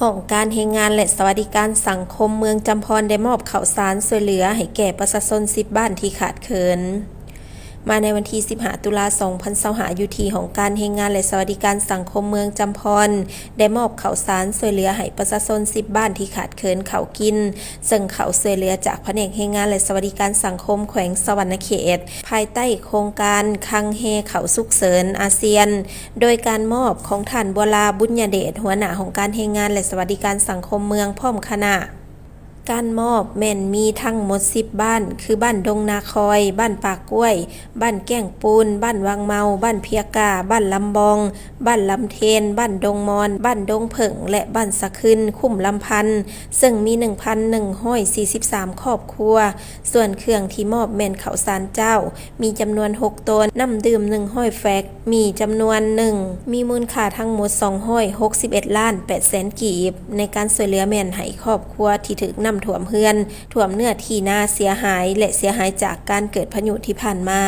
ຫ້ອງການແຮງງານ ແລະ ສະຫວັດດີການສັງຄົມເມືອງຈຳພອນ ໄດ້ມອບເຂົ້າສານຊ່ວຍເຫຼືອໃຫ້ແກ່ປະຊາຊົນສິບບ້ານທີ່ຂາດເຂີນ. ມາໃນວັນທີສິບຫ້າ ຕຸລາ ສອງພັນຊາວຫ້າ ຢູ່ທີ່ຫ້ອງການແຮງງານ ແລະ ສະຫວັດດີການສັງຄົມເມືອງຈຳພອນ ໄດ້ມອບເຂົ້າສານຊ່ວຍເຫຼືອໃຫ້ປະຊາຊົນສິບບ້ານທີ່ຂາດເຂີນເຂົ້າກິນ, ເຊິ່ງເຂົ້າຊ່ວຍເຫຼືອຈາກພະແນກແຮງງານ ແລະ ສະຫວັດດີການສັງຄົມແຂວງສະຫວັນນະເຂດ ພາຍໃຕ້ໂຄງການຄັງແຮເຂົ້າສຸກເສີນອາຊຽນ ໂດຍການມອບຂອງທ່ານ ບົວລາ ບຸນຍະເດດ ຫົວໜ້າຫ້ອງການແຮງງານ ແລະ ສະຫວັດດີການສັງຄົມເມືອງ ພ້ອມຄະນະ. ການມອບແມ່ນມີທັງໝົດສິບບ້ານ ຄື ບ້ານດົງນາຄອຍ, ບ້ານປາກກ້ວຍ, ບ້ານແກ້ງປູນ, ບ້ານວັງເມົາ, ບ້ານເພຍກາ, ບ້ານລຳບອງ, ບ້ານລຳເທນ, ບ້ານດົງມອນ, ບ້ານດົງເຜິ້ງ ແລະ ບ້ານສະຄືນ, ຄຸ້ມລຳພັນ, ເຊິ່ງມີໜຶ່ງພັນໜຶ່ງຮ້ອຍສີ່ສິບສາມຄອບຄົວ. ສ່ວນເຄື່ອງທີ່ມອບແມ່ນເຂົ້າສານເຈົ້າ ມີຈຳນວນຫົກໂຕນ, ນ້ຳດື່ມໜຶ່ງຮ້ອຍແຟັກ, ໝີ່ຈຳນວນໜຶ່ງ, ມີມູນຄ່າທັງໝົດສອງຮ້ອຍຫົກສິບເອັດລ້ານແປດແສນກີບ. ໃນການຊ່ວຍເຫຼືອແມ່ນໃຫ້ຄອບຄົວທີ່ຖືກນ້ຳຖ້ວມເຮືອນ, ຖ້ວມເນື້ອທີ່ນາເສຍຫາຍ ແລະ ເສຍຫາຍຈາກການເກີດພາຍຸທີ່ຜ່ານມາ.